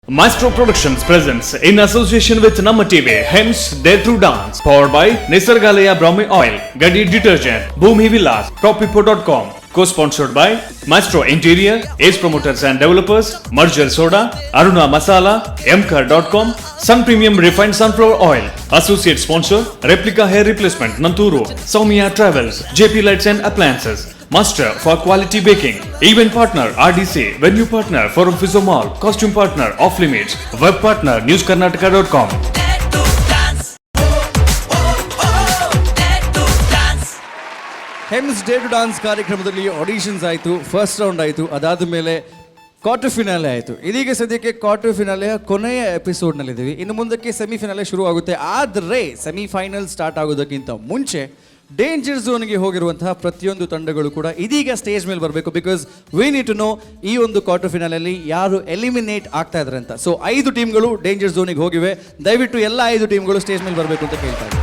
Maestro Productions presents in association with Namma TV, Hems Dare to Dance, powered by Nisargalaya Brahmi Oil, Gadi Detergent, Bhumi Villas, Propipo.com, co-sponsored by Maestro Interior, Ace Promoters and Developers, Merger Soda, Aruna Masala, Mkar.com, Sun Premium Refined Sunflower Oil, Associate Sponsor, Replica Hair Replacement, Nanturu, Soumya Travels, JP Lights and Appliances, Master for Quality Baking, Event Partner RDC, Venue Partner Forum Physio Mall, Costume Partner Off Limits, Web Partner NewsKarnataka.com. ಹೆಮ್ಸ್ dare to dance ಕಾರ್ಯಕ್ರಮದಲ್ಲಿ auditions ಆಯಿತು, first round ಆಯಿತು, ಅದಾದ ಮೇಲೆ quarter finale ಆಯಿತು. ಇದೀಗ ಸದ್ಯಕ್ಕೆ quarter ಫಿನಾಲೆಯ ಕೊನೆಯ ಎಪಿಸೋಡ್ನಲ್ಲಿದ್ದೀವಿ. ಇನ್ನು ಮುಂದಕ್ಕೆ ಸೆಮಿಫಿನಾಲೆ ಶುರು ಆಗುತ್ತೆ. ಆದರೆ ಸೆಮಿಫೈನಲ್ ಸ್ಟಾರ್ಟ್ ಆಗೋದಕ್ಕಿಂತ ಮುಂಚೆ ಡೇಂಜರ್ ಝೋನ್ಗೆ ಹೋಗಿರುವಂತಹ ಪ್ರತಿಯೊಂದು ತಂಡಗಳು ಕೂಡ ಇದೀಗ ಸ್ಟೇಜ್ ಮೇಲೆ ಬರಬೇಕು, because we need to know ಈ ಒಂದು ಕ್ವಾರ್ಟರ್ ಫಿನಾಲಲ್ಲಿ ಯಾರು ಎಲಿಮಿನೇಟ್ ಆಗ್ತಾ ಇದ್ದಾರೆ ಅಂತ. ಸೊ ಐದು ಟೀಮ್ಗಳು ಡೇಂಜರ್ ಝೋನಿಗೆ ಹೋಗಿವೆ. ದಯವಿಟ್ಟು ಎಲ್ಲ ಐದು ಟೀಮ್ಗಳು ಸ್ಟೇಜ್ ಮೇಲೆ ಬರಬೇಕು ಅಂತ ಕೇಳ್ತಾ ಇದ್ದೀನಿ.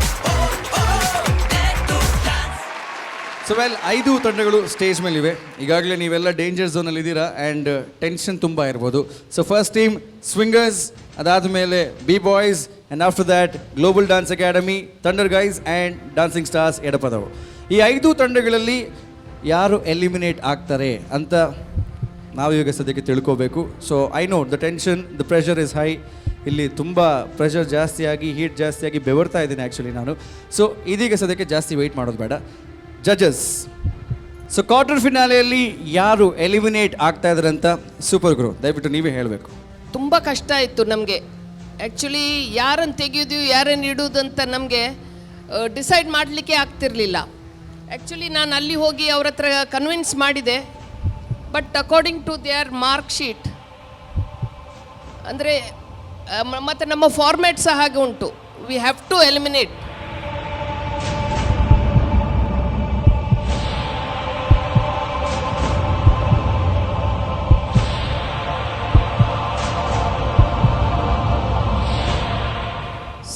ಸೊ ವೆಲ್, ಐದು ತಂಡಗಳು ಸ್ಟೇಜ್ ಮೇಲಿವೆ. ಈಗಾಗಲೇ ನೀವೆಲ್ಲ ಡೇಂಜರ್ ಝೋನಲ್ಲಿ ಇದ್ದೀರಾ ಆ್ಯಂಡ್ ಟೆನ್ಷನ್ ತುಂಬ ಇರ್ಬೋದು. ಸೊ ಫಸ್ಟ್ ಟೀಮ್ ಸ್ವಿಂಗರ್ಸ್, ಅದಾದ ಮೇಲೆ B boys, and after that global dance academy, thunder guys and dancing stars Edapadavu. ಈ ಐದು ತಂಡಗಳಲ್ಲಿ ಯಾರು ಎಲಿಮಿನೇಟ್ ಆಗ್ತಾರೆ ಅಂತ ನಾವೀಗ ಸದ್ಯಕ್ಕೆ ತಿಳ್ಕೋಬೇಕು. So I know the tension, the pressure is high. ಇಲ್ಲಿ ತುಂಬ ಪ್ರೆಷರ್ ಜಾಸ್ತಿಯಾಗಿ, ಹೀಟ್ ಜಾಸ್ತಿಯಾಗಿ ಬೆವರ್ತಾ ಇದ್ದೀನಿ ಆ್ಯಕ್ಚುಲಿ ನಾನು. ಸೊ ಇದೀಗ ಸದ್ಯಕ್ಕೆ ಜಾಸ್ತಿ ವೆಯ್ಟ್ ಮಾಡೋದು ಬೇಡ. ಜಡ್ಜಸ್, ಸೊ ಕ್ವಾರ್ಟರ್ ಫಿನಾಲೆಯಲ್ಲಿ ಯಾರು ಎಲಿಮಿನೇಟ್ ಆಗ್ತಾ ಇದ್ದಾರೆ ಅಂತ ಸೂಪರ್ ಗುರು ದಯವಿಟ್ಟು ನೀವೇ ಹೇಳಬೇಕು. ತುಂಬ ಕಷ್ಟ ಇತ್ತು ನಮಗೆ ಆ್ಯಕ್ಚುಲಿ. ಯಾರನ್ನು ತೆಗೆಯೋದು, ಯಾರನ್ನು ಇಡೋದು ಅಂತ ನಮಗೆ ಡಿಸೈಡ್ ಮಾಡಲಿಕ್ಕೆ ಆಗ್ತಿರಲಿಲ್ಲ. ಆ್ಯಕ್ಚುಲಿ ನಾನು ಅಲ್ಲಿ ಹೋಗಿ ಅವ್ರ ಹತ್ರ ಕನ್ವಿನ್ಸ್ ಮಾಡಿದೆ, but according to their mark sheet, ಅಂದರೆ ಮತ್ತು ನಮ್ಮ ಫಾರ್ಮ್ಯಾಟ್ ಸಹ ಹಾಗೆ ಉಂಟು, we have to eliminate.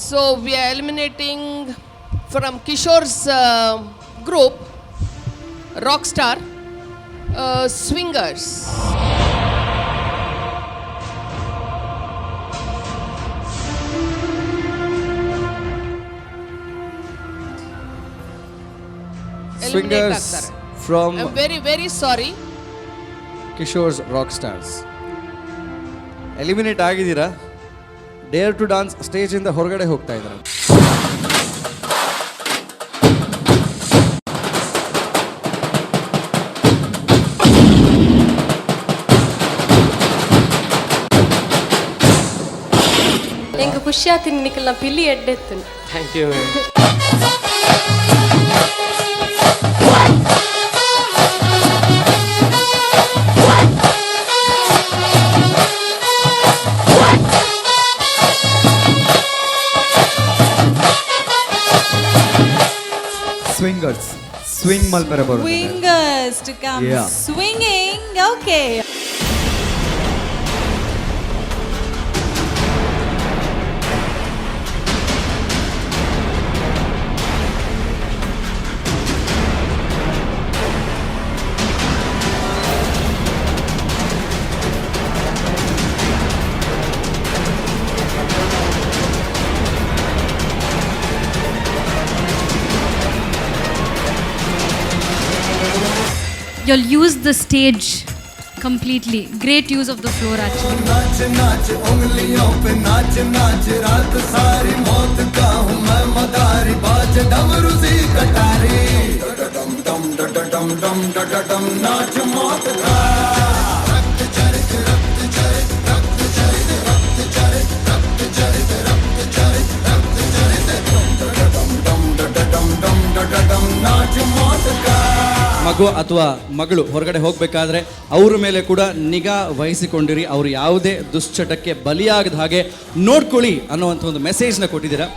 So we are eliminating from Kishore's group, Rockstar, Swingers. Eliminate swingers ಆಗ್ತಾರೆ. From I'm very, very sorry. Kishore's rock stars eliminate ಆಗಿದ್ದೀರಾ. Deere to dance ಸ್ಟೇಜಿಂದ ಹೊರಗಡೆ ಹೋಗ್ತಾ ಇದ್ದಾರೆ. ಎಂಕ್ ಖುಷಿ ಆತಿನ ನಿಕಲ್ನ ಪಿಲಿ ಎಡ್ಡೆತ್ತುನು. Thank you ma'am. Swingers swing ಮಲ್ಪೆರ ಬರೋದು. Swingers to come swinging. Okay. You'll use the stage completely. Great use of the floor, actually. नाच नाच उंगलियों पे नाच नाच रात सारी, मौत का हूँ मैं मदारी, बाज डमरू सी कटारी, डम डम डम डम डम डम नाच मौत का। रक्त चरित रक्त चरित रक्त चरित रक्त चरित रक्त चरित रक्त चरित रक्त चरित डम डम डम डम डम डम नाच मौत का। ಮಗು ಅಥವಾ ಮಗಳು ಹೊರಗಡೆ ಹೋಗಬೇಕಾದ್ರೆ ಅವ್ರ ಮೇಲೆ ಕೂಡ ನಿಗಾ ವಹಿಸಿಕೊಂಡಿರಿ. ಅವರು ಯಾವುದೇ ದುಶ್ಚಟಕ್ಕೆ ಬಲಿಯಾಗದ ಹಾಗೆ ನೋಡ್ಕೊಳ್ಳಿ ಅನ್ನುವಂಥ ಒಂದು ಮೆಸೇಜ್ನ ಕೊಟ್ಟಿದ್ದೀರಾ.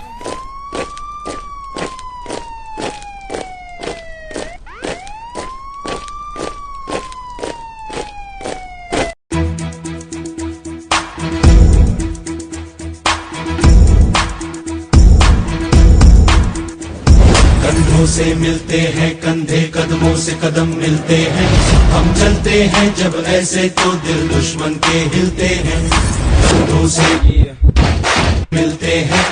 कंधों से मिलते हैं कंधे, कदमों से कदम मिलते हैं। हम चलते हैं जब ऐसे तो दिल दुश्मन के हिलते हैं। कंधों से मिलते हैं,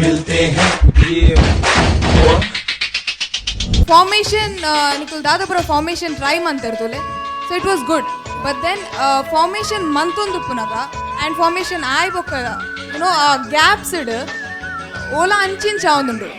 मिलते हैं. ಫಾರ್ಮೇಷನ್ ನಿಕುಲ್ ದಾದಾಪುರ ಫಾರ್ಮೇಷನ್ ಟ್ರೈ ಮಂತಿರ್ತುಲೆ. So it was good, but then formation ಮಂತೊಂದು ಉಪ್ಪುನಗ ಆ್ಯಂಡ್ ಫಾರ್ಮೇಷನ್ ಆಯ್ ಬೊಕ್ಕ ಯುನೋ ಆ ಗ್ಯಾಪ್ಸ್ ಇಡ್ ಓಲ ಅಂಚಿಂಚ ಆವೊಂದುಂಡು.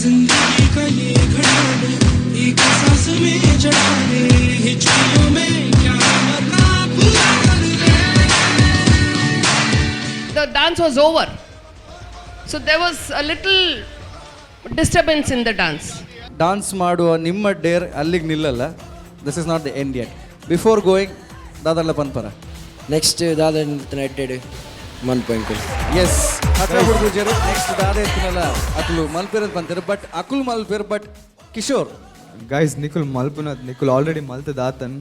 जिंदगी का ये घड़ा एक सांस में चढ़ा दे, हिचकियों में क्या मरना पूरा कर दे. The dance was over. So there was a little disturbance in the dance. Dance ಮಾಡುವ ನಿಮ್ಮ ಡೇರ್ ಅಲ್ಲಿಗೆ ನಿಲ್ಲಲ್ಲ. This is not the end yet. Before going ದಾದಲ್ಲ ಪನ್ಪರ? Next ದಾದ ಎಡ್ಡೆಡ್ ಮನ್ಪೊಂಕುಲ್. ಎಸ್, ಹತ್ರ ಹುಡುಗರು ನೆಕ್ಸ್ಟ್ ದಾದ ಎತ್ತಿನಲ್ಲ ಅಕುಲು ಮಲ್ಪೇರ್ ಪಂತಾರೆ, ಬಟ್ ಅಕುಲು ಮಲ್ಪೇರ್, ಬಟ್ ಕಿಶೋರ್. ಗೈಸ್, ನಿಕುಲ್ ಮಲ್ಪುನ ನಿಕುಲ್ ಆಲ್ರೆಡಿ ಮಲ್ತ ದಾತನ್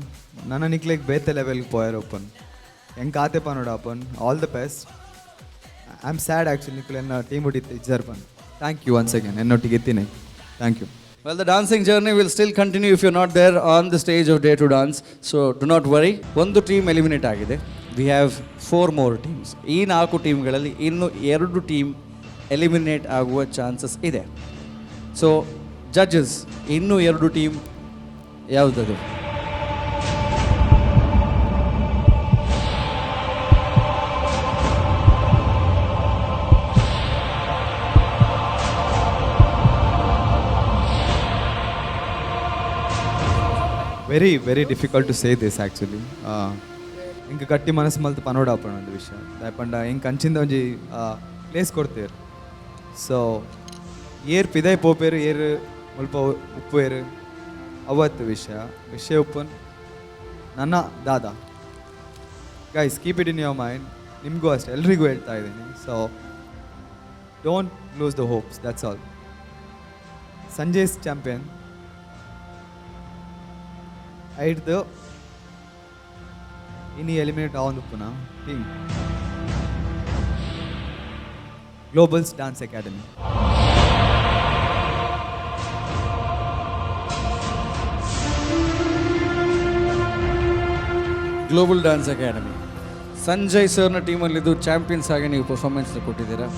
ನನ ನಿಕ್ಲೆಗ್ ಬೇತೆ ಲೆವೆಲ್ಗೆ ಪೋಯರ್ ಓಪನ್ ಎಂಕ್ ಆತೆ ಪನೋಡ open. All the best. I am sad actually ನಿಕುಲ್ ಎನ್ನ ಟೀಮ್ ಇತ್ತು ಇಜ್ಜಾರ್ ಪನ್. Thank you once again ಎನ್ನೊಟ್ಟಿಗೆ ಇತ್ತೀನಿ. Thank you. Well, the dancing journey will still continue if you're not there on the stage of Dare to Dance. So do not worry. ಒಂದು team eliminate ಆಗಿದೆ. We have four more teams. ಈ ನಾಲ್ಕು ಟೀಮ್ಗಳಲ್ಲಿ ಇನ್ನು ಎರಡು team eliminate ಆಗುವ chances ಇದೆ. ಸೊ judges, ಇನ್ನೂ ಎರಡು ಟೀಮ್ ಯಾವುದದು? Very very difficult to say this actually. ಇಂಕ ಗಟ್ಟಿ ಮನಸ್ಸು ಮಲ್ತು ಪನೋಡ ಆಪಣ ಒಂದು ವಿಷಯ ದಾಯಪಂಡ ಇಂಕ್ ಅಂಚಿಂದ ಒಂಜಿ ಪ್ಲೇಸ್ ಕೊಡ್ತೇರು. ಸೊ ಏರ್ ಪಿದಾಯ್ ಪೋಪೇರು, ಏರ್ ಮುಲ್ಪ ಉಪ್ಪು ಏರು ಅವತ್ತು ವಿಷಯ ವಿಷಯ ಉಪ್ಪನ್ ನನ್ನ ದಾದಾ. Guys, keep it in your mind. ನಿಮಗೂ ಅಷ್ಟೇ, ಎಲ್ರಿಗೂ ಹೇಳ್ತಾ ಇದ್ದೀನಿ. So don't lose the hopes, that's all. Sanjay's champion ಐಡ್ದು ಇನಿ eliminate ಆವೊಂದುಪ್ಪುನ team globals dance academy. Global dance academy, Sanjay ಸರ್ನ ಟೀಮಲ್ಲಿದ್ದು ಚಾಂಪಿಯನ್ಸ್ ಆಗಿ ನೀವು ಪರ್ಫಾರ್ಮೆನ್ಸ್ ಕೊಟ್ಟಿದ್ದೀರಾ.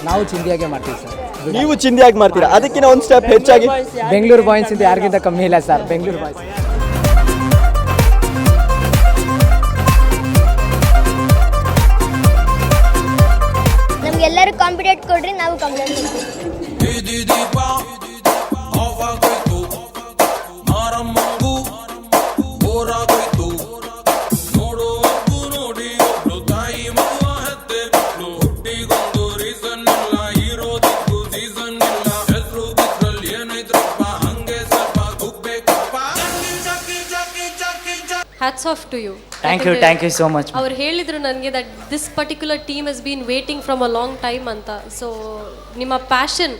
ನಾವು ಚಿಂದಿಯಾಗೆ ಮಾಡ್ತೀವಿ ಸರ್. ನೀವು ಚಿಂದಿಯಾಗಿ ಮಾಡ್ತೀರಾ? ಅದಕ್ಕಿಂತ ಒಂದು ಸ್ಟೆಪ್ ಹೆಚ್ಚಾಗಿ. ಬೆಂಗಳೂರು ಬಾಯ್ಸ್ ಇಂದ ಯಾರಿಗಿಂತ ಕಮ್ಮಿ ಇಲ್ಲ ಸರ್, ಬೆಂಗಳೂರು ಬಾಯ್ಸ್. ನಮ್ಗೆಲ್ಲರೂ ಕಾಂಪಿಟೇಟ್ ಕೊಡ್ರಿ, ನಾವು ಕಾಂಪಿಟೇಟ್ ಕೊಡ್ತೀವಿ. ದೀಪ ಮಾರಮ್ಮಂಗು ಬೋರಾಗೋಯ್ತು ನೋಡೋ ಅಪ್ಪು ನೋಡಿ ಒಬ್ಳು ತಾಯಿ ಮಗುವ ಹೆತ್ತೆ ಬಿಟ್ಲು. ಹುಟ್ಟಿಗೊಂದು ರೀಸನ್ ಇಲ್ಲ, ಇರೋದಕ್ಕೂ ಸೀಸನ್ ಇಲ್ಲ. ಹೆಸರು ಬಿದ್ರಲ್ಲಿ ಏನೈತ್ರಪ್ಪ, ಹಂಗೆ ಸ್ವಲ್ಪ ಕುಗ್ಬೇಕಪ್ಪ. Hats off to you. Thank you, thank you so much. ಅವ್ರು ಹೇಳಿದರು ನನಗೆ that this particular team has been waiting from a long time ಅಂತ. ಸೊ ನಿಮ್ಮ passion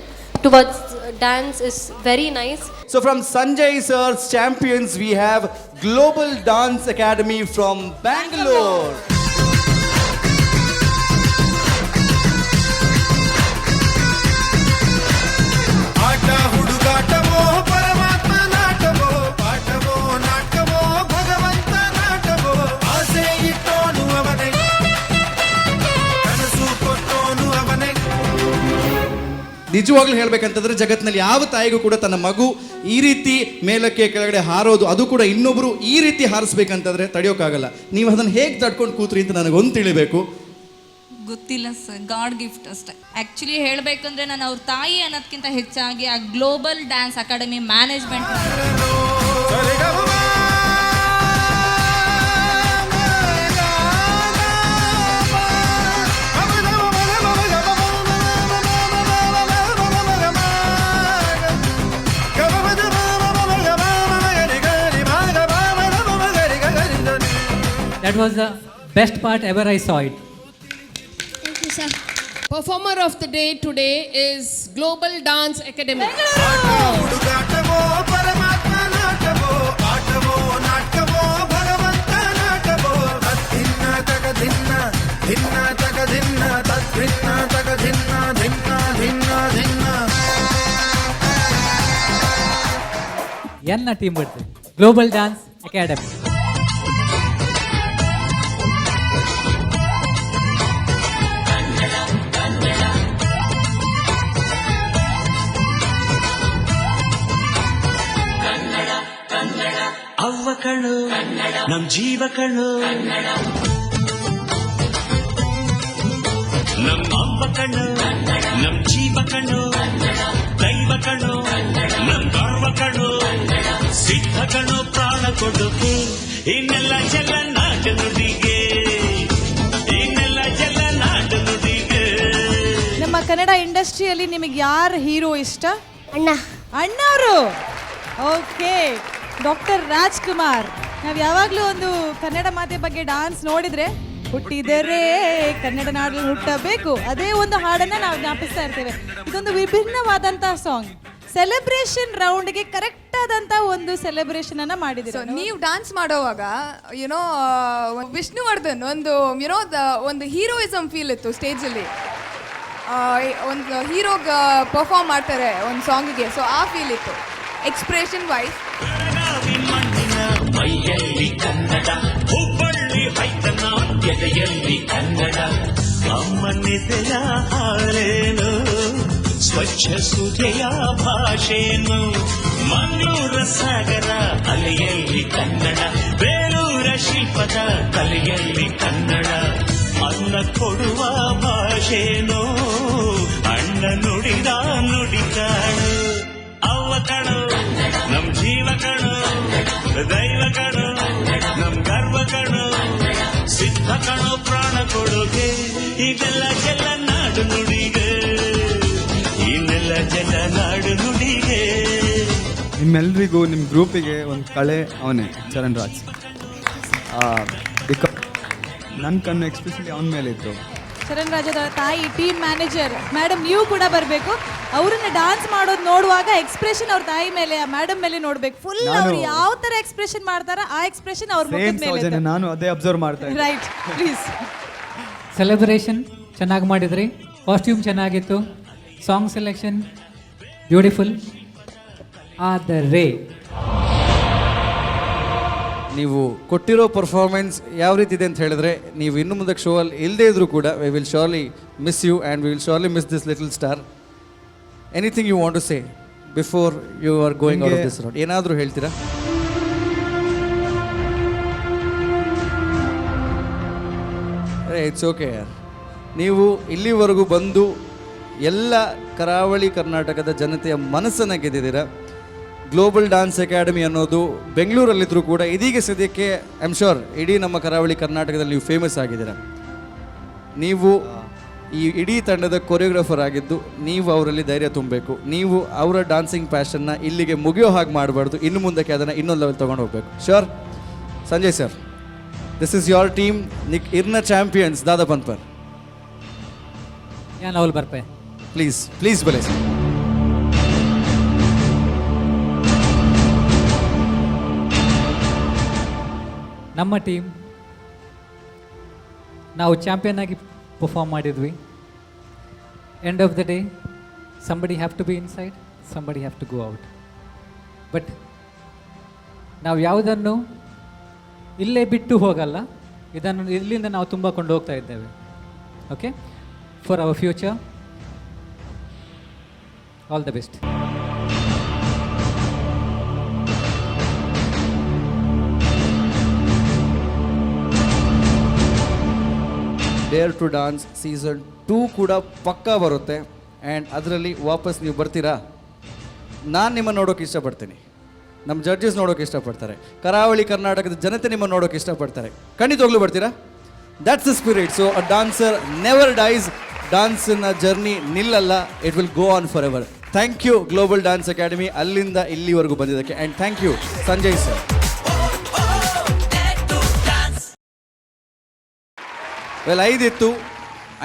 towards dance is very nice. So from Sanjay sir's champions, we have Global Dance Academy from Bangalore. ಆಟ ಹುಡುಗಾಟವೋ ಪರಮಾತ್ಮ ನಾಟವೋ, ಪಾಠವೋ ನಾಟಕವೋ ಭಗವಂತ ನಾಟವೋ, ಆಸೆ ಇಟ್ಟೋನು ಅವನೇ, ಕನಸು ಕೊಟ್ಟೋನು ಅವನೇ. ನಿಜವಾಗ್ಲೂ ಹೇಳ್ಬೇಕಂತಂದ್ರೆ ಜಗತ್ತಿನಲ್ಲಿ ಯಾವ ತಾಯಿಗೂ ಕೂಡ ತನ್ನ ಮಗು ಈ ರೀತಿ ಮೇಲಕ್ಕೆ ಕೆಳಗಡೆ ಹಾರೋದು, ಅದು ಕೂಡ ಇನ್ನೊಬ್ರು ಈ ರೀತಿ ಹಾರಿಸ್ಬೇಕಂತಂದ್ರೆ ತಡೆಯೋಕ್ಕಾಗಲ್ಲ. ನೀವು ಅದನ್ನು ಹೇಗೆ ತಡ್ಕೊಂಡು ಕೂತ್ರಿ ಅಂತ ನನಗೊಂದು ತಿಳಿಬೇಕು. ಗೊತ್ತಿಲ್ಲ ಸರ್, ಗಾಡ್ ಗಿಫ್ಟ್ ಅಷ್ಟೇ. ಆ್ಯಕ್ಚುಲಿ ಹೇಳಬೇಕಂದ್ರೆ ನಾನು ಅವ್ರ ತಾಯಿ ಅನ್ನೋದಕ್ಕಿಂತ ಹೆಚ್ಚಾಗಿ ಆ ಗ್ಲೋಬಲ್ ಡ್ಯಾನ್ಸ್ ಅಕಾಡೆಮಿ ಮ್ಯಾನೇಜ್ಮೆಂಟ್. ಸರಿಗಮ. That was the best part ever I saw it. Thank you sir. Performer of the day today is Global Dance Academy. ಹುಡುಗಾಟವೋ ಪರಮಾತ್ಮ ನಾಟವೋ ಆಟವೋ ನಾಟಕವೋ ಭಗವಂತ ನಾಟವೋ ತದ್ಧಿನ್ನ ತಗ ಧಿನ್ನ ಧಿನ್ನ ತಗ ಧಿನ್ನ ತದ್ಭಿನ್ನ ತಗ ಧಿನ್ನ ಧಿನ್ನ ಧಿನ್ನ ಧಿನ್ನ. ಎನ್ನ ಟೀಮ್ ಬರ್ತದೆ ಗ್ಲೋಬಲ್ ಡ್ಯಾನ್ಸ್ ಅಕಾಡೆಮಿ. ಅವ್ವ ಕಣು ನಮ್ ಜೀವ ಕಣು, ನಮ್ ಅವ್ವ ಕಣು ನಮ್ ಜೀವ ಕಣು, ದೈವ ಕಣು ನಮ್ ಗರ್ವ ಕಣು, ಸಿದ್ಧ ಕಣು ಪ್ರಾಣ ಕೊಡುಗೆ ಇನ್ನೆಲ್ಲ ಜಲ ನಾಟ ನುಡಿಗೆ, ಇನ್ನೆಲ್ಲ ಜಲ ನಾಟ ನುಡಿಗೆ. ನಮ್ಮ ಕನ್ನಡ ಇಂಡಸ್ಟ್ರಿಯಲ್ಲಿ ನಿಮಗೆ ಯಾರು ಹೀರೋ ಇಷ್ಟ? ಅಣ್ಣ. ಅಣ್ಣವರು. Okay, doctor Rajkumar. ನಾವು ಯಾವಾಗಲೂ ಒಂದು ಕನ್ನಡ ಮಾತೆ ಬಗ್ಗೆ ಡಾನ್ಸ್ ನೋಡಿದ್ರೆ ಹುಟ್ಟಿದರೆ ಕನ್ನಡ ನಾಡಲ್ಲಿ ಹುಟ್ಟಬೇಕು, ಅದೇ ಒಂದು ಹಾಡನ್ನ ನಾವು ಜ್ಞಾಪಿಸ್ತಾ ಇರ್ತೇವೆ. ಇದೊಂದು ವಿಭಿನ್ನವಾದಂತಹ ಸಾಂಗ್. ಸೆಲೆಬ್ರೇಷನ್ ರೌಂಡ್ಗೆ ಕರೆಕ್ಟ್ ಆದಂತ ಒಂದು ಸೆಲೆಬ್ರೇಷನ್ ಅನ್ನ ಮಾಡಿದ್ದೀರಿ. ಸೊ ನೀವು ಡಾನ್ಸ್ ಮಾಡೋವಾಗ ಯುನೋ ವಿಷ್ಣುವರ್ಧನ್ ಒಂದು ಯುನೋ ಒಂದು ಹೀರೋಯಿಸಮ್ ಫೀಲ್ ಇತ್ತು ಸ್ಟೇಜಲ್ಲಿ. ಒಂದು ಹೀರೋಗ್ ಪರ್ಫಾರ್ಮ್ ಮಾಡ್ತಾರೆ ಒಂದು ಸಾಂಗಿಗೆ, ಸೊ ಆ ಫೀಲ್ ಇತ್ತು ಎಕ್ಸ್ಪ್ರೆಷನ್ ವೈಸ್. ಬೆಳಗಾವಿ ಮಣ್ಣಿನ ಮೈಯಲ್ಲಿ ಕನ್ನಡ, ಹುಬ್ಬಳ್ಳಿ ಹೈತನ ಎದೆಯಲ್ಲಿ ಕನ್ನಡ, ಅಮ್ಮನಿದೆಯ ಹಾಲೇನು ಸ್ವಚ್ಛ ಸುಧೆಯ ಭಾಷೆನು, ಮಂಗಳೂರ ಸಾಗರ ಅಲೆಯಲ್ಲಿ ಕನ್ನಡ, ಬೇಲೂರ ಶಿಲ್ಪದ ಕಲೆಯಲ್ಲಿ ಕನ್ನಡ, ಅನ್ನ ಕೊಡುವ ಭಾಷೆನೋ ಅಣ್ಣ ನುಡಿದ ನುಡಿ ಕಾಣು, ಅವ್ವ ಕಣು ನಮ್ ಜೀವ ಕಣು, ದೈವ ಕಣು ನಮ್ ಗರ್ವ ಕಣು, ಸಿದ್ಧ ಕಣು ಪ್ರಾಣ ಕೊಡುಗೆ ಇದೆಲ್ಲ ಜಲ ನಾಡು ನುಡಿಗೆ, ಇನ್ನೆಲ್ಲ ಜಲ ನಾಡು ನುಡಿಗೆ. ನಿಮ್ಮೆಲ್ರಿಗೂ ನಿಮ್ಮ ಗ್ರೂಪಿಗೆ ಒಂದು ಕಳೆ ಅವನೇ ಚರಣ್ ರಾಜ್. ಬಿಕಾ ನನ್ನ ಕಣ್ಣು ಎಕ್ಸ್ಪೆಷಲಿ ಅವನ ಮೇಲೆ ಇತ್ತು. ಚರಣ್ ರಾಜದ ತಾಯಿ ಟೀಮ್ ಮ್ಯಾನೇಜರ್ ಮೇಡಮ್, ನೀವು ಕೂಡ ಬರಬೇಕು. ಅವರನ್ನ ಡಾನ್ಸ್ ಮಾಡೋದು ನೋಡುವಾಗ ಎಕ್ಸ್ಪ್ರೆಷನ್ ಅವ್ರ ತಾಯಿ ಮೇಲೆ, ಮೇಡಮ್ ಮೇಲೆ ನೋಡ್ಬೇಕು ಫುಲ್. ಅವ್ರು ಯಾವ ತರ ಎಕ್ಸ್ಪ್ರೆಷನ್ ಮಾಡ್ತಾರ ಆ ಎಕ್ಸ್ಪ್ರೆಷನ್ ಅವ್ರ ಸೇಮ್ ಮುಖದ ಮೇಲೆ. ಸೌಜನ್ಯ, ನಾನು ಅದೇ ಅಬ್ಸರ್ವ್ ಮಾಡ್ತಾ ಇದ್ದೆ. Right, please. Celebration ಚೆನ್ನಾಗಿ ಮಾಡಿದ್ರಿ, ಕಾಸ್ಟ್ಯೂಮ್ ಚೆನ್ನಾಗಿತ್ತು, ಸಾಂಗ್ ಸೆಲೆಕ್ಷನ್ ಬ್ಯೂಟಿಫುಲ್. ಆದರೆ ನೀವು ಕೊಟ್ಟಿರೋ ಪರ್ಫಾರ್ಮೆನ್ಸ್ ಯಾವ ರೀತಿ ಇದೆ ಅಂತ ಹೇಳಿದ್ರೆ, ನೀವು ಇನ್ನು ಮುಂದಕ್ಕೆ ಶೋ ಅಲ್ಲಿ ಇಲ್ಲದೇ ಇದ್ರೂ ಕೂಡ we will surely miss you and we will surely miss this little star. Anything you want to say before you are going out of this round? ಏನಾದರೂ ಹೇಳ್ತೀರಾ? It's okay ಯಾರ್. ನೀವು ಇಲ್ಲಿವರೆಗೂ ಬಂದು ಎಲ್ಲ ಕರಾವಳಿ ಕರ್ನಾಟಕದ ಜನತೆಯ ಮನಸ್ಸನ್ನು ಗೆದ್ದಿದ್ದೀರಾ. ಗ್ಲೋಬಲ್ ಡಾನ್ಸ್ ಅಕಾಡೆಮಿ ಅನ್ನೋದು ಬೆಂಗಳೂರಲ್ಲಿದ್ದರೂ ಕೂಡ ಇದೀಗ ಸದ್ಯಕ್ಕೆ I am sure ಇಡೀ ನಮ್ಮ ಕರಾವಳಿ ಕರ್ನಾಟಕದಲ್ಲಿ ನೀವು ಫೇಮಸ್ ಆಗಿದ್ದೀರಾ. ನೀವು ಈ ಇಡೀ ತಂಡದ ಕೊರಿಯೋಗ್ರಾಫರ್ ಆಗಿದ್ದು ನೀವು ಅವರಲ್ಲಿ ಧೈರ್ಯ ತುಂಬಬೇಕು. ನೀವು ಅವರ ಡಾನ್ಸಿಂಗ್ ಪ್ಯಾಷನ್ನ ಇಲ್ಲಿಗೆ ಮುಗಿಯೋ ಹಾಗೆ ಮಾಡಬಾರ್ದು. ಇನ್ನು ಮುಂದಕ್ಕೆ ಅದನ್ನು ಇನ್ನೊಂದು ಲೆವೆಲ್ ತೊಗೊಂಡು ಹೋಗಬೇಕು. Sure Sanjay sir, this is your team. Nick ಇರ್ನ ಚಾಂಪಿಯನ್ಸ್ ದಾದಾ ಪನ್ಪರ್. ಯಾನ್ ಅವಳು ಬರ್ಪೆ. ಪ್ಲೀಸ್ ಪ್ಲೀಸ್ ಬಲೆ ಸರ್. ನಮ್ಮ ಟೀಮ್ ನಾವು ಚಾಂಪಿಯನ್ ಆಗಿ ಪರ್ಫಾರ್ಮ್ ಮಾಡಿದ್ವಿ. End of the day, somebody have to be inside, somebody have to go out. But ನಾವು ಯಾವುದನ್ನು ಇಲ್ಲೇ ಬಿಟ್ಟು ಹೋಗಲ್ಲ. ಇದನ್ನು ಇಲ್ಲಿಂದ ನಾವು ತುಂಬ ಕೊಂಡು ಹೋಗ್ತಾ ಇದ್ದೇವೆ. Okay, for our future, all the best. Dare to Dance season 2 ಕೂಡ ಪಕ್ಕಾ ಬರುತ್ತೆ. ಆ್ಯಂಡ್ ಅದರಲ್ಲಿ ವಾಪಸ್ ನೀವು ಬರ್ತೀರಾ? ನಾನು ನಿಮ್ಮನ್ನು ನೋಡೋಕೆ ಇಷ್ಟಪಡ್ತೀನಿ, ನಮ್ಮ ಜಡ್ಜಸ್ ನೋಡೋಕೆ ಇಷ್ಟಪಡ್ತಾರೆ, ಕರಾವಳಿ ಕರ್ನಾಟಕದ ಜನತೆ ನಿಮ್ಮನ್ನು ನೋಡೋಕೆ ಇಷ್ಟಪಡ್ತಾರೆ. ಖಂಡಿತವಾಗ್ಲೂ ಬರ್ತೀರಾ? That's the spirit. So a dancer never dies. ಡಾನ್ಸಿನ journey ನಿಲ್ಲಲ್ಲ, it will go on forever. Thank you Global Dance Academy ಅಲ್ಲಿಂದ ಇಲ್ಲಿವರೆಗೂ ಬಂದಿದ್ದಕ್ಕೆ. And thank you Sanjay sir. Well, ಐದಿತ್ತು,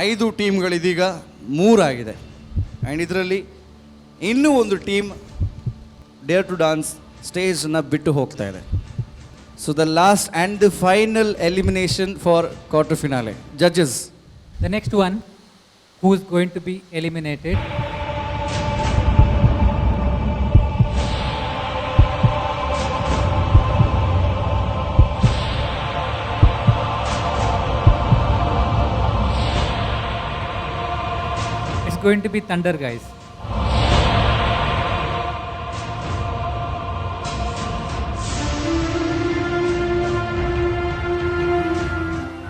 ಐದು ಟೀಮ್ಗಳಿದೀಗ ಮೂರಾಗಿದೆ. ಆ್ಯಂಡ್ ಇದರಲ್ಲಿ ಇನ್ನೂ ಒಂದು ಟೀಮ್ ಡೇರ್ ಟು ಡಾನ್ಸ್ ಸ್ಟೇಜನ್ನು ಬಿಟ್ಟು ಹೋಗ್ತಾ ಇದೆ. So the last and the final elimination for quarter finale, judges. The next one who is going to be eliminated is going to be Thunder Guys.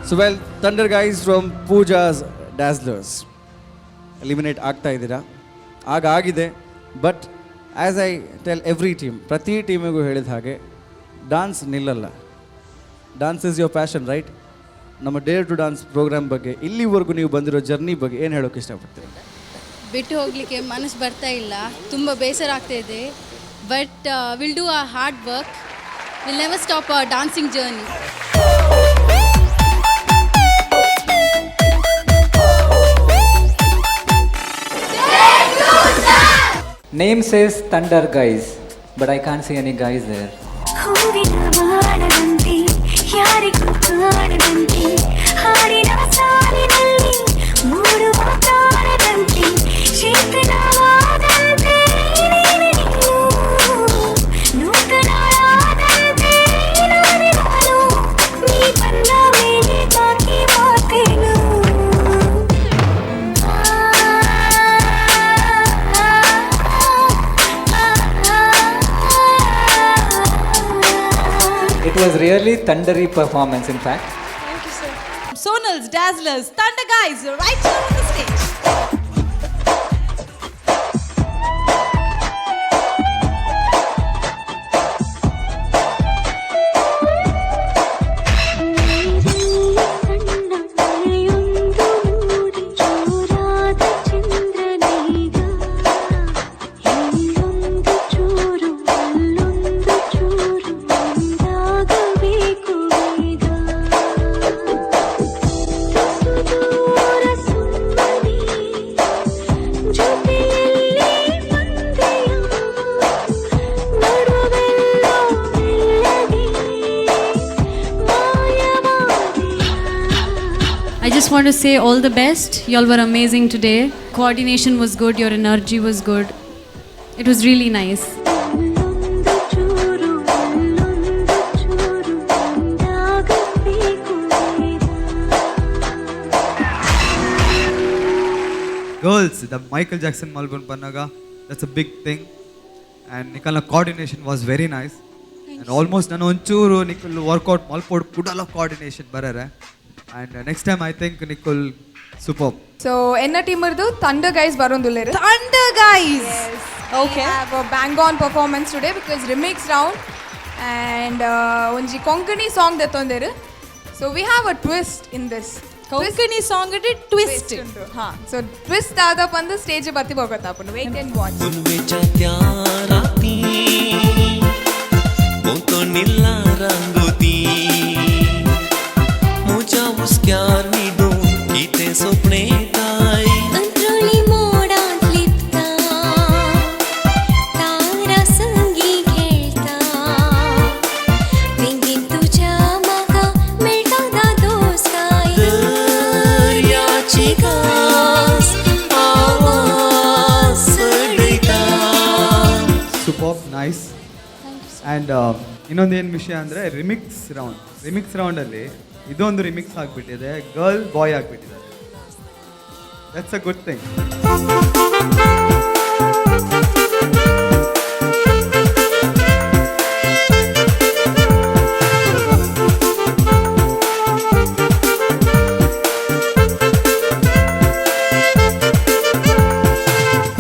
So well, Thunder Guys from Pooja's Dazzlers eliminate ಆಗ್ತಾ ಇದ್ದೀರಾ. ಆಗ ಆಗಿದೆ. But as I tell every team, ಪ್ರತಿ ಟೀಮಿಗೂ ಹೇಳಿದ ಹಾಗೆ dance ನಿಲ್ಲಲ್ಲ. Dance is your passion, right? ನಮ್ಮ Deere to dance programme ಬಗ್ಗೆ, ಇಲ್ಲಿವರೆಗೂ ನೀವು ಬಂದಿರೋ ಜರ್ನಿ ಬಗ್ಗೆ ಏನು ಹೇಳೋಕೆ ಇಷ್ಟಪಡ್ತೀರಿ? ಬಿಟ್ಟು ಹೋಗಲಿಕ್ಕೆ ಮನಸ್ಸು ಬರ್ತಾ ಇಲ್ಲ, ತುಂಬ ಬೇಸರ ಆಗ್ತಾ ಇದೆ. But we'll do a hard work, we'll never stop our dancing journey. Name says Thunder Guys, but I can't see any guys there. ಹೂವಿನ ಬಾಣದಂತೆ ಯಾರಿಗೂ ಕಾಣದಂತೆ ಹಾಡಿನ ಸಾಲಿನಲ್ಲಿ ಮೂಡುವ ತಾರದಂತೆ ಚೇತನವಾದಂತೆ ನೀನೆ ನೀನು, ನೂತನಳಾದಂತೆ ನಾನೇ ನಾನು, ನೀ ಬಂದ ಮೇಲೆ ಬಾಕಿ ಮಾತೇನು. It was really thundery performance, in fact. Thank you sir. Sonal's Dazzlers Thunder Guys right here on the stage. ಸಣ್ಣ ಮಳೆಯೊಂದು ಮೂಡಿ ಜೋರಾದ ಚಂದ್ರನೀಗ ಇಲ್ಲೊಂದು ಚೂರು ಅಲ್ಲೊಂದು ಚೂರು ಒಂದಾಗಬೇಕು ಬೇಗ. ತುಸು ದೂರ ಸುಮ್ಮನೆ ಜೊತೆಯಲ್ಲಿ ಬಂದೆಯ ನಡುವೆಲ್ಲೋ ಮೆಲ್ಲಗೆ ಮಾಯವಾದೆಯ. I just want to say all the best. Y'all were amazing today. Coordination was good, your energy was good. It was really nice. ಅಲ್ಲೊಂದು ಚೂರು ಅಲ್ಲೊಂದು ಚೂರು ಒಂದಾಗಬೇಕು ಬೇಗ. Girls the Michael Jackson ಮಲ್ಬನ್ ಬಂದಾಗ that's a big thing, and ನಿಕಲ್ನ coordination was very nice, and almost ನಾನು ಒಂಚೂರು ನಿಕಲ್ workout ಮಲ್ಪೋಡ್ ಕುಡಲ ಕೋಆರ್ಡಿನೇಷನ್ ಬರರೆ. And next time I think ನಿಕುಲ್ super. So ಎನ್ನ ಟೀಮರ್ದು ಥಂಡರ್ ಗೈಸ್ ಬರೋಂದುಲ್ಲೇರು. Thunder Guys. Okay, have a bang on performance today because remix round and ಒಂಜಿ ಕೊಂಕಣಿ ಸಾಂಗ್ ದೆತ್ತೊಂದೇರು. So we have a twist in this. Konkani song it twist. ಹಾ, ಸೊ twist ಆದ ಬಂದು stage ಬತ್ತಿ ಹೋಗತ್ತಾಪುಂಡು. Wait and watch. च्या राती भोंवतणीला रांगोती म्हज्या हुस्क्यार न्हिदून कितें सपनेताय. अंत्रुणी मोडांत लिपता तारा संगी खेळता वेंगेन तुज्या म्हाका मेळटा दादोसकाय. दर्याची कास आवाज चडयता. Super nice. ಆ್ಯಂಡ್ ಇನ್ನೊಂದು ಏನು ವಿಷಯ ಅಂದರೆ ರಿಮಿಕ್ಸ್ ರೌಂಡ್. ರಿಮಿಕ್ಸ್ ರೌಂಡಲ್ಲಿ ಇದೊಂದು ರಿಮಿಕ್ಸ್ ಆಗಿಬಿಟ್ಟಿದೆ, ಗರ್ಲ್ ಬಾಯ್ ಆಗಿಬಿಟ್ಟಿದ್ದಾರೆ. That's a good thing.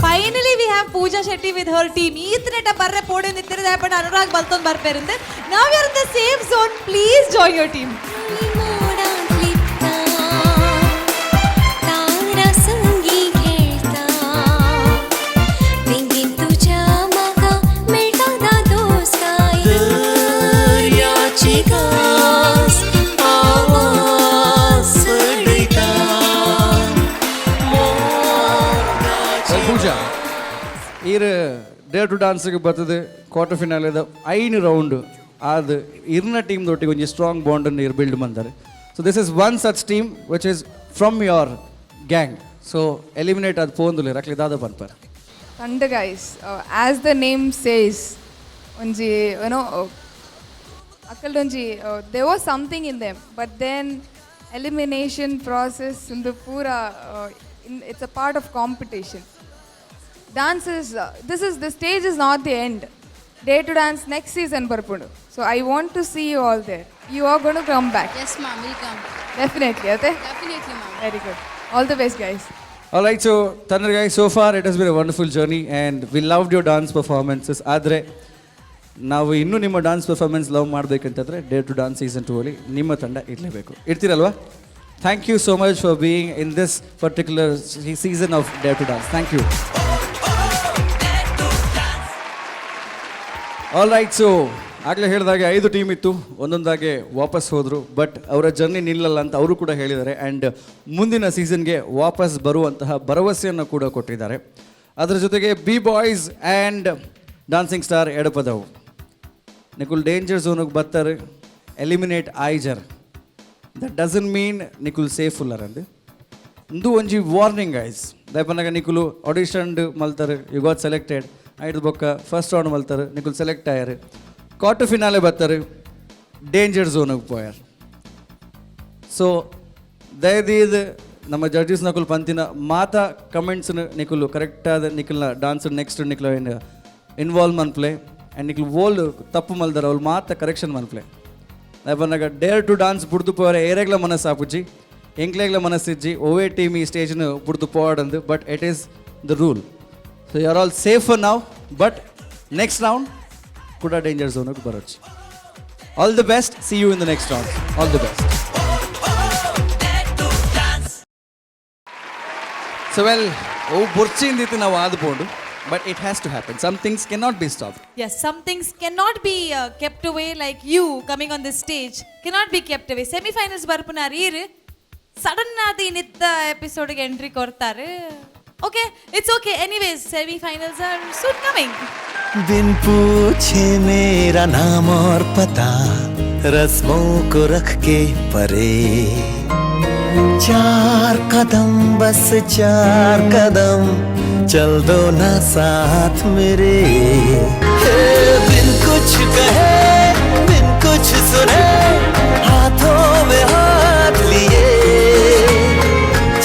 Finally we have Pooja Shetty with her team. ಈತನೆಟ ಬರ್ರೆ ಪೋಡೆ ನಿಂತಿರೋದು ಬಟ್ ಅನುರಾಗ್ ಬಲ್ತೊಂದು ಬರ್ಪೇರಿಂದ. Now you are in the safe zone, please join your team. मोडांत लिपता तारा संगी खेळता वेंगेन तुज्या म्हाका मेळटा दादोसकाय. दर्याची कास आवाज चडयता. ಇರ್ ಡೇರ್ ಟು ಡಾನ್ಸ್ಗೆ ಬರ್ತದೆ ಕ್ವಾರ್ಟರ್ ಫಿನಾಲೆದ 5 ರೌಂಡ್ ಅದು ಇರ್ನ ಟೀಮ್ ದೊಟ್ಟಿಗೆ ಒಂಜಿ ಸ್ಟ್ರಾಂಗ್ ಬಾಂಡನ್ನು ಇರ್ ಬಿಲ್ಡ್ ಬಂದಾರೆ. So this is one such team which is from your gang. So eliminate ಅದು ಪೋಂದುಲೆ ರಕ್ಲಿ ದಾದ ಪನ್ಪರ್. Thunder guys, as the name says, ಒಂಜಿ ಏನೋ ಅಕ್ಕಲ್ಡೊಂಜಿ there was something in them, but then elimination process ಇಂದು ಪೂರ it's a part of competition. Dance is this is the stage is not the end. Dare to Dance next season ಬರ್ಪುಂಡು. So I want to see you all there. You are gonna come back. Yes ma'am, will come. Definitely ಅದೇ. Definitely ma'am. Very good. All the best guys. All right, so Thunder guys, so far it has been a wonderful journey and we loved your dance performances. ಆದರೆ ನಾವು ಇನ್ನೂ ನಿಮ್ಮ dance performance love ಮಾಡಬೇಕಂತಂದರೆ dare to dance season 2 ಅಲ್ಲಿ ನಿಮ್ಮ ತಂಡ ಇರಲೇಬೇಕು. ಇರ್ತೀರಲ್ವಾ? Thank you so much for being in this particular season of Dare to Dance. Thank you. All right, so ಆಗಲೇ ಹೇಳಿದಾಗೆ 5 ಟೀಮ್ ಇತ್ತು, ಒಂದೊಂದಾಗೆ ವಾಪಸ್ ಹೋದರು. ಬಟ್ ಅವರ ಜರ್ನಿ ನಿಲ್ಲಲ್ಲ ಅಂತ ಅವರು ಕೂಡ ಹೇಳಿದ್ದಾರೆ ಆ್ಯಂಡ್ ಮುಂದಿನ ಸೀಸನ್ಗೆ ವಾಪಸ್ ಬರುವಂತಹ ಭರವಸೆಯನ್ನು ಕೂಡ ಕೊಟ್ಟಿದ್ದಾರೆ. ಅದರ ಜೊತೆಗೆ B boys and dancing star Edapadavu ನಿಕುಲ್ danger ಝೋನಿಗೆ ಬರ್ತಾರೆ, ಎಲಿಮಿನೇಟ್ ಆಯ್ಜರ್. That doesn't mean ನಿಕುಲ್ ಸೇಫ್ ಉಲ್ಲರಂದು ಇಂದು ಒಂಜಿ ವಾರ್ನಿಂಗ್ ಐಸ್. ದಯಪನಾಗ ನಿಕುಲು ಆಡಿಷನ್ ಮಲ್ತಾರೆ, you got selected. ಐದು ಬೊಕ್ಕ ಫಸ್ಟ್ ರೌಂಡ್ ಮಲ್ತಾರೆ, ನಿಕುಲ್ ಸೆಲೆಕ್ಟ್ ಆಯಾರು. ಕ್ವಾರ್ಟರ್ ಫಿನಾಲೆ ಬರ್ತಾರೆ, ಡೇಂಜರ್ ಝೋನಿಗೆ ಪೋಯಾರ್. ಸೊ ದಯದೀದ್ ನಮ್ಮ ಜಡ್ಜಸ್ ನಕುಲ್ ಪಂತಿನ ಮಾತಾ ಕಮೆಂಟ್ಸ್ನ ನಿಕುಲು ಕರೆಕ್ಟಾದ ನಿಕುಲ್ನ ಡಾನ್ಸ್ ನೆಕ್ಸ್ಟ್ ನಿಕುಲು ಏನು ಇನ್ವಾಲ್ವ್ ಮನ್ಪ್ಲೆ ಆ್ಯಂಡ್ ನಿಕುಲು ಓಲ್ ತಪ್ಪು ಮಲ್ದಾರ ಅವ್ಳು ಮಾತ ಕರೆಕ್ಷನ್ ಮನ್ಪ್ಲೆ. ದಯಪನ್ನಾಗ ಡೇರ್ ಟು ಡಾನ್ಸ್ ಬುಡ್ದು ಪೋರೆ ಏರೆಗ್ಲ ಮನಸ್ಸು ಆಪುಜಿ, ಎಂಕ್ಲೆಗ್ಲ ಮನಸ್ಸಿಜ್ಜಿ ಓವೇ ಟೀಮ್ ಈ ಸ್ಟೇಜ್ನ ಬುಡ್ದು ಪೋಡಂದು. But it is the rule. So you are all safe for now, but next round ಕೂಡ danger ಝೋನಿಗೆ ಬರೋச்சு. All the best. See you in the next round. All the best. So well, ಓ ಬೊರ್ಚಿಂದಿತ್ತು ನಾವು ಆದ್ಕೊಂಡು, but it has to happen. Some things can not be stopped. Yes, some things cannot be kept away, like you coming on this stage cannot be kept away. Semifinals ಬರ್ಪುನಾರ್ ಈರ್ sudden ಆದ ಇನ್ನಿತ್ತ ಎಪಿಸೋಡ್ಗೆ entry ಕೊಡ್ತಾರೆ. Okay, it's okay. Anyways, semifinals are soon coming. बिन पूछे मेरा नाम और पता रस्मों को रख के परे, 4 कदम बस 4 कदम चल दो ना साथ मेरे। बिन कुछ कहे बिन कुछ सुने हाथों में हाथ लिए,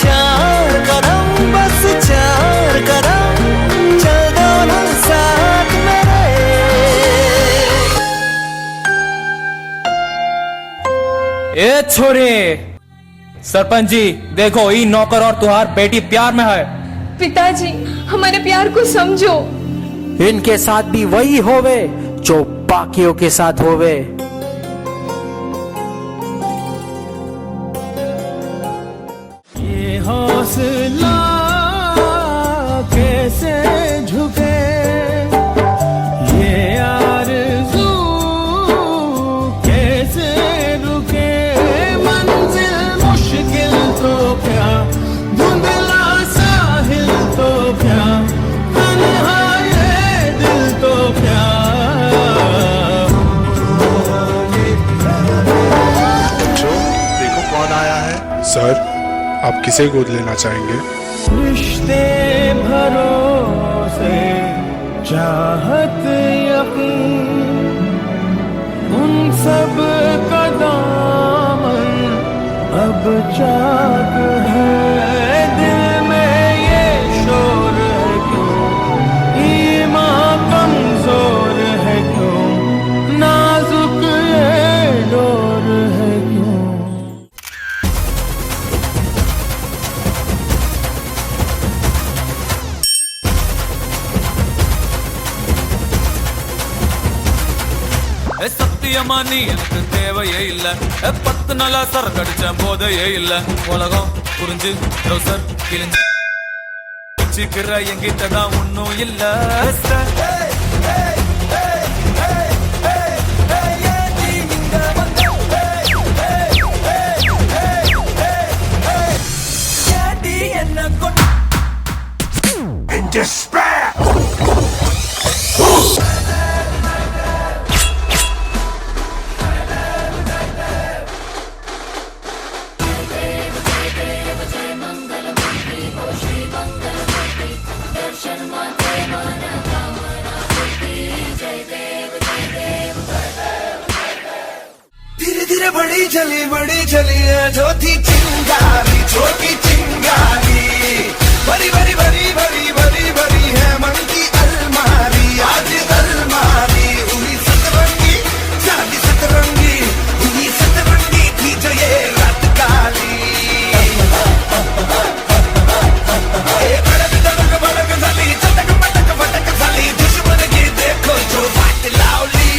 4 कदम बस 4 कदम चल दो ना साथ मेरे। ए छोरे, सरपंच जी देखो ई नौकर और तुहार बेटी प्यार में है। पिताजी हमारे प्यार को समझो। इनके साथ भी वही होवे जो बाकियों के साथ होवे। ये हौसला कैसे झुके, ये आरज़ू कैसे रुके, मंजिल मुश्किल तो क्या, धुंधला साहिल तो क्या, तन्हा ये दिल तो क्या। बच्चों देखो कौन आया है। सर आप किसे गोद लेना चाहेंगे? रिश्ते भरोसे चाहत यकीन उन सब का दामन अब चाक है। दिल में ये शोर है क्यों, ईमान कमजोर है क्यों, नाजुक ये डोर है क्यों। சத்தியமா நீ எனக்கு தேவையே இல்ல, 10 நாளா சரக்கடிச்ச போதையே இல்ல, உலகம் புரிஞ்சு ட்ரௌசர் கிழிஞ்சு வச்சுக்கிற என்கிட்ட தான் ஒன்னும் இல்ல. In despair! बड़ी जली बड़ी जली है जो थी चिंगारी छोटी चिंगारी भरी भरी भरी भरी भरी भरी है मन की अलमारी आज अलमारी हुई सतरंगी चांदी सतरंगी हुई सतरंगी थी जो ये रात काली ए भड़क धड़क भड़क झाली चटक मटक फटक झाली दुश्मन की देखो जो वाट लावली.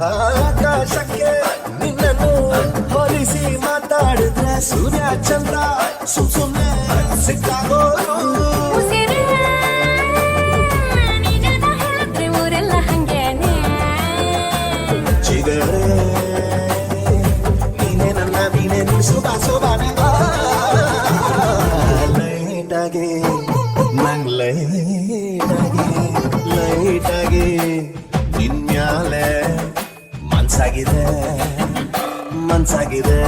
ಆಕಾಶಕ್ಕೆ ನಿನ್ನನ್ನು ಹೋಲಿಸಿ ಮಾತಾಡಿದ್ರೆ ಸೂರ್ಯ ಚಂದ್ರ ಸುಮ್ ಸುಮ್ನೆ ಸಿಕ್ಕಾಗೋರು. ಊರೆಲ್ಲ ಹಂಗೇನೆ. ಚಿಗರೆ ನೀನೆ ನನ್ನ ವೀಣೆ ನುಡಿಸು ಬಾಸು ಬಾನೆ ಲೈಟಾಗಿ ನಂಗ್ ಲೈಟಾಗಿ ಲೈಟಾಗಿ ನಿನ್ ಮ್ಯಾಲೆ ಮನ್ಸಾಗಿದೆ ಮನ್ಸಾಗಿದೆ.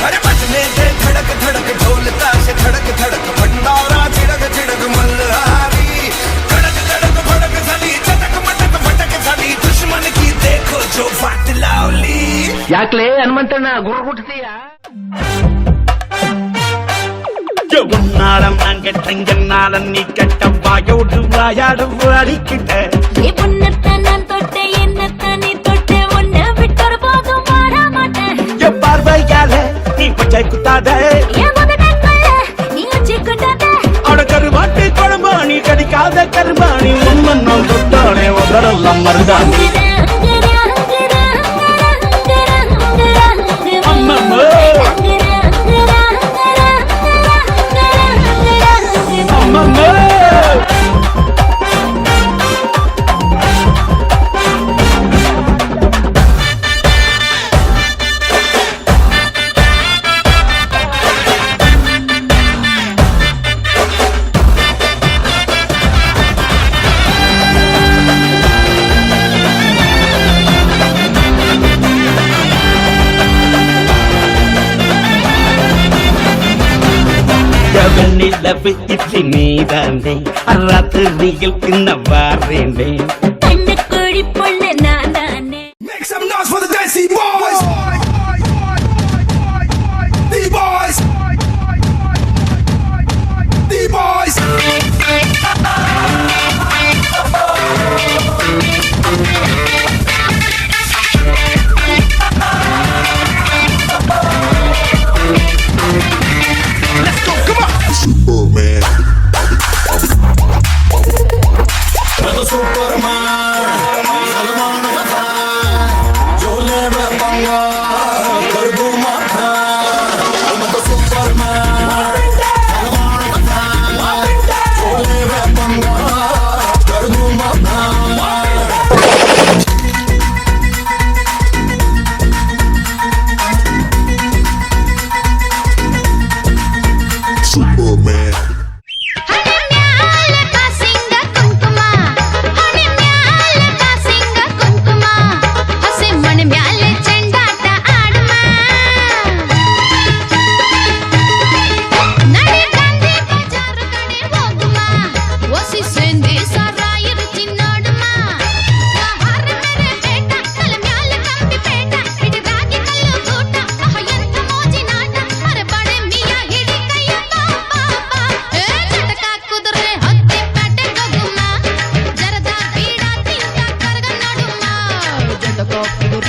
अरे बजने दे धड़क धड़क ढोल ताशे धड़क धड़क भंडारा छिड़क छिड़क मल्हारी धड़क धड़क भड़क झाली चटक मटक फटक झाली दुश्मन की देखो जो वाट लावली. ಯಾಕ್ಲೆ ಹನುಮಂತಣ್ಣ ಗುರುಗುಟ್ತೀಯಾ? உன்னாலம் நான் கெட்ட என்னால நீ கெட்ட வாயோடு வாயாடு அடிக்கிட்ட. உன்னத்தான் நான் தொட்ட என்னத்தான் நீ தொட்ட உன்னை விட்டொரு போதும் மாற மாட்டேன். என் பார்வையால நீ பச்சை குத்தாத. என் உதட்டங்கள்ல நீ உச்சி குட்டாத. அட கருவாட்டு குழம்பா நீ கடிக்காத கருமாணி முன்னன்னால் தொட்டானே உதரெல்லாம் மருதாணி. அம்மம்மோ. அம்மம்மோ. வெண்ணிலவு இட்லி நீதானே ராத்திரியில் தின்ன வாரேனே. கண்ணுக்குழி பொண்ணு நான் தானே. Make some noise for the Desi Boys! The Boys! The Boys! Let's go, come on! Superman. Superman.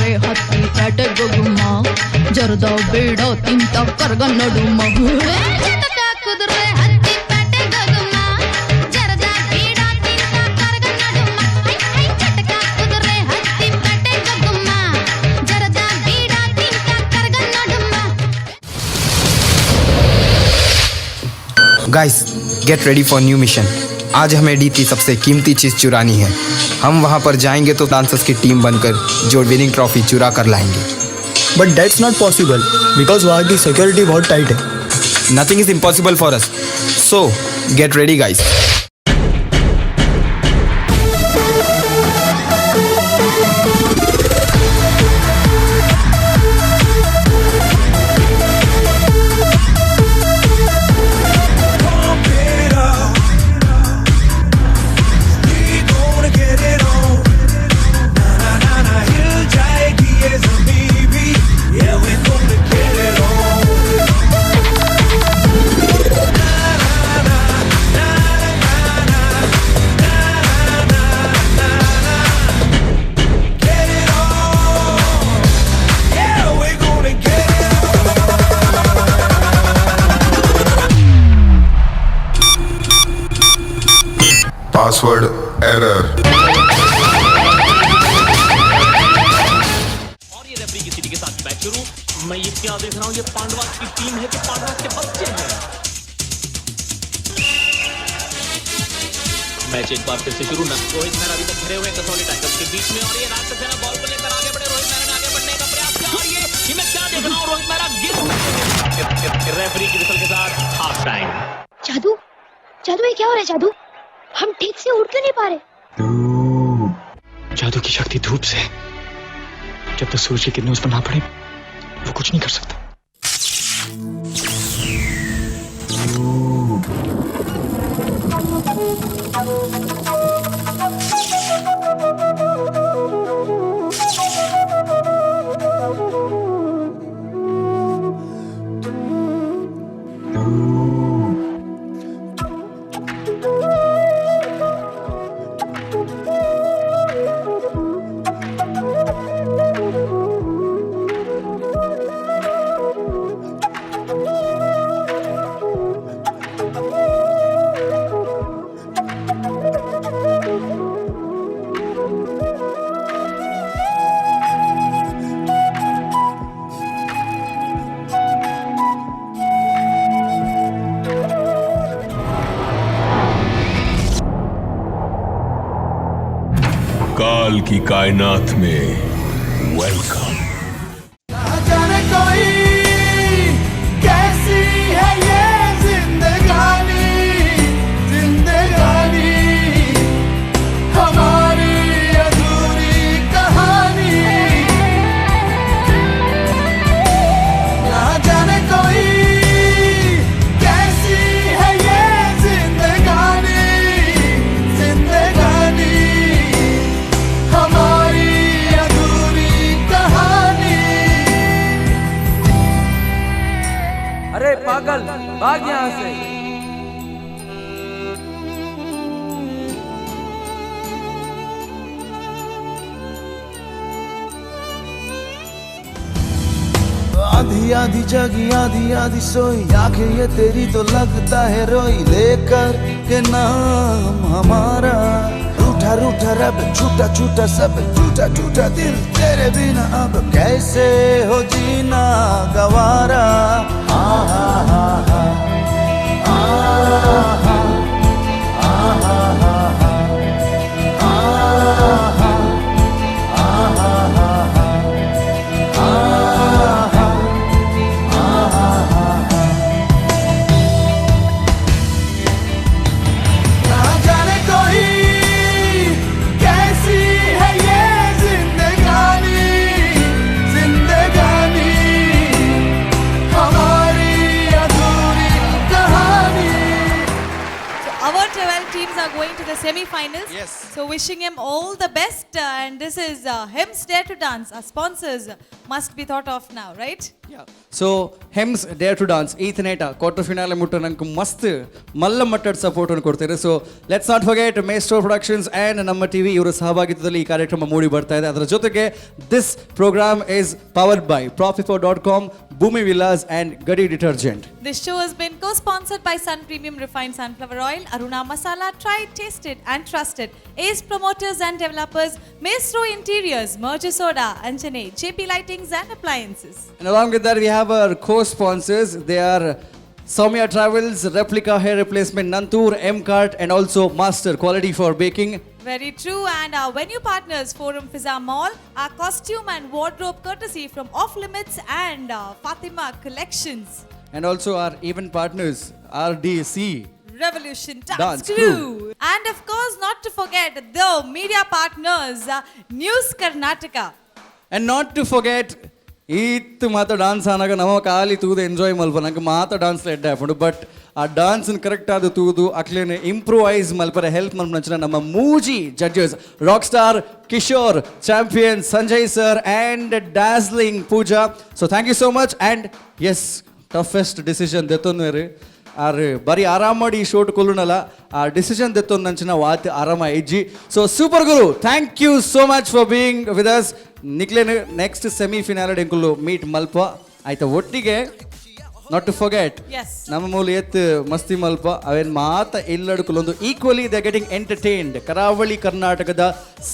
ಕುದುರೆ ಹತ್ತಿ ಪೇಟೆಗೊಗುಮ ಜರದ ಬೇಡ ತಿಂತ ಕರ್ಗ ನಡುಮ. ಚಟಕ ಕುದುರೆ ಹತ್ತಿ ಪೇಟೆಗೊಗುಮ ಜರದ ಬೇಡ ತಿಂತ ಕರ್ಗ ನಡುಮ. I I ಚಟಕ ಕುದುರೆ ಹತ್ತಿ ಪೇಟೆಗೊಗುಮ ಜರದ ಬೇಡ ತಿಂತ ಕರ್ಗ ನಡುಮ. Guys, get ready for new mission. आज हमें डी की सबसे कीमती चीज़ चुरानी है। हम वहाँ पर जाएंगे तो डांसर्स की टीम बनकर जो विनिंग ट्रॉफी चुरा कर लाएंगे। But that's not possible because वहाँ की सिक्योरिटी बहुत टाइट है। Nothing is impossible for us, so get ready guys. Password error. और ये रेफरी की सीटी के साथ मैच शुरू। मैं ये क्या देख रहा हूँ, ये पांडवा की टीम है कि पांडवा के बच्चे हैं। मैच एक बार फिर से शुरू। रोहित मेहरा अभी तक घिरे हुए कसौली टाइगर्स के बीच में और ये राष्ट्र सेना बॉल को लेकर आगे बढ़े। रोहित मेहरा ने आगे बढ़ने का प्रयास किया और ये मैं क्या देख रहा हूँ, रोहित मेहरा गिर। रेफरी की विसल के साथ हाफ टाइम। जादू जादू ये क्या हो रहा है जादू? हम ठीक से उड़ क्यों नहीं पा रहे? जादू की शक्ति धूप से, जब तक सूरज की किरणें उस पर ना पड़े वो कुछ नहीं कर सकता। काल की कायनात में welcome. जाने कोई कैसी है ये जिंदगानी, जिंदगानी हमारी अधूरी कहानी। ना जाने कोई कैसी है ये जिंदगानी, जिंदगानी हमारी अधूरी कहानी। अरे पागल, भाग यहाँ से। आधी आधी जगी आधी आधी सोई, आंखें ये तेरी तो लगता है रोई, लेकर के नाम हमारा। रूठा रूठा रब, छूटा छूटा सब, टूटा टूटा दिल, तेरे बिना अब कैसे हो जीना गवारा। हा हा हा हा हा हा हा हा हा हा हा हा हा। ना जाने कोई कैसी है ये जिंदगानी, जिंदगानी हमारी अधूरी कहानी। So our 12 teams are going to the semi-finals. Yes. So wishing him all the best. And this is Hymns Dare to Dance. Our sponsors must be thought of now, right? So Hems dare to dance ಈತನೇಟ quarter finale ಮುಟ್ಟ ನಂಗೆ ಮಸ್ತ್ ಮಲ್ಲ ಮಟ್ಟದ ಸಪೋರ್ಟನ್ನು ಕೊಡ್ತಾರೆ. So let's not forget Maestro Productions and ನಮ್ಮ TV, ಇವರ ಸಹಭಾಗಿತ್ವದಲ್ಲಿ ಈ ಕಾರ್ಯಕ್ರಮ ಮೂಡಿ ಬರ್ತಾ ಇದೆ. ಅದರ ಜೊತೆಗೆ this program is powered by Profipo.com, Bhoomi Villas and Gadi detergent. This show has been co-sponsored by Sun Premium Refined Sunflower Oil, Aruna Masala, tried, tasted and trusted, Ace Promoters and Developers, Maestro Interiors, Merger Soda, Anjane, JP Lightings and Appliances. And along with that, we have our co-sponsors. They are Soumya Travels, Replica Hair Replacement, Nantur, M Cart, and also Master Quality for Baking. Very true. And our venue partners, Forum Fizza Mall, our costume and wardrobe courtesy from Off Limits and Fatima Collections. And also our event partners, RDC. Revolution Dance, Dance Crew. Crew. And of course, not to forget the media partners, News Karnataka. And not to forget, ಈತ್ ಮಾತ dance ಆನಾಗ ನಮ್ಮ ಖಾಲಿ ತೂದು enjoy ಮಲ್ಪ, ನಂಗೆ ಮಾತ dance ಎಡ್ಡೆ ಆಪುಂಡು. But ಆ ಡಾನ್ಸ್ ಕರೆಕ್ಟ್ ಆದ ತೂದು ಅಕ್ಲೇನೆ ಇಂಪ್ರೂವೈಸ್ ಮಲ್ಪರೆ ಹೆಲ್ಪ್ ಮಲ್ಪನಂಚಿನ ನಮ್ಮ ಮೂಜಿ judges, rock star Kishore, champion Sanjay sir and dazzling Pooja. So thank you so much. And yes, toughest decision ದೆತ್ತೊಂದು ಆರ್ ಬರೀ ಆರಾಮ ಮಾಡಿ ಈ ಶೋಟ್ ಕೊಲ್ಲುನಲ್ಲ, ಆ ಡಿಸಿಷನ್ ದೆತ್ತೊಂದು ನಂಚಿನ ವಾತ್ ಆರಾಮ ಇಜ್ಜಿ. ಸೊ super Guru, thank you so much for being with us. ನಿಕ್ಲೇನು next semi final ಎಂಕುಲು meet ಮಲ್ಪ ಆಯ್ತಾ ಒಟ್ಟಿಗೆ. Not to forget, ನಮ್ಮ ಮೂಲ ಎತ್ ಮಸ್ತಿ ಮಲ್ಪ ಅವೇನ್ ಮಾತ ಎಲ್ಲಡ್ಕುಲೊಂದು ಈಕ್ವಲಿ ದೆ ಗೆಟಿಂಗ್ ಎಂಟರ್ಟೈನ್ಡ್. ಕರಾವಳಿ ಕರ್ನಾಟಕದ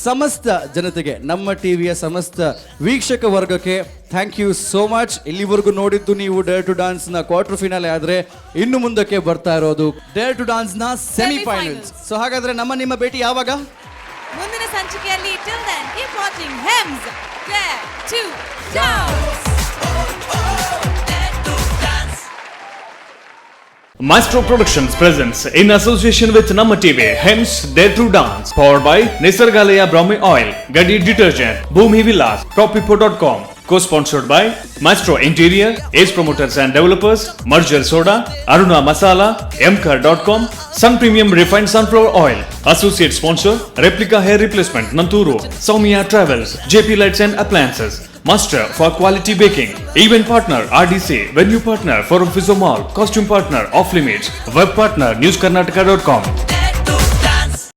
ಸಮಸ್ತ ಜನತೆಗೆ, ನಮ್ಮ ಟಿವಿಯ ಸಮಸ್ತ ವೀಕ್ಷಕ ವರ್ಗಕ್ಕೆ thank you so much. ಇಲ್ಲಿವರೆಗೂ ನೋಡಿದ್ದು ನೀವು ಡೇರ್ ಟು ಡಾನ್ಸ್ ನ ಕ್ವಾರ್ಟರ್ ಫಿನಾಲೆ, ಆದ್ರೆ ಇನ್ನು ಮುಂದಕ್ಕೆ ಬರ್ತಾ ಇರೋದು ಡೇರ್ ಟು ಡಾನ್ಸ್ ನ ಸೆಮಿಫೈನಲ್ಸ್. ಸೊ ಹಾಗಾದ್ರೆ ನಮ್ಮ ನಿಮ್ಮ ಭೇಟಿ ಯಾವಾಗ? ಮುಂದಿನ ಸಂಚಿಕೆಯಲ್ಲಿ. Till then, keep watching Hems Dare to Dance. Maestro Productions presents, in association with Namma TV, Hems Dare to Dance, powered by Nisargalaya Brahmi Oil, Gadi Detergent, Bhumi Villas, Propipo.com, co-sponsored by Maestro Interior, Ace Promoters and Developers, Merger Soda, Aruna Masala, Mcar.com, Sun Premium Refined Sunflower Oil, Associate Sponsor, Replica Hair Replacement, Nanturu, Soumya Travels, JP Lights and Appliances, Master for Quality Baking, Event Partner RDC, Venue Partner Forum Fizzo Mall, Costume Partner Off Limits, Web Partner NewsKarnataka.com.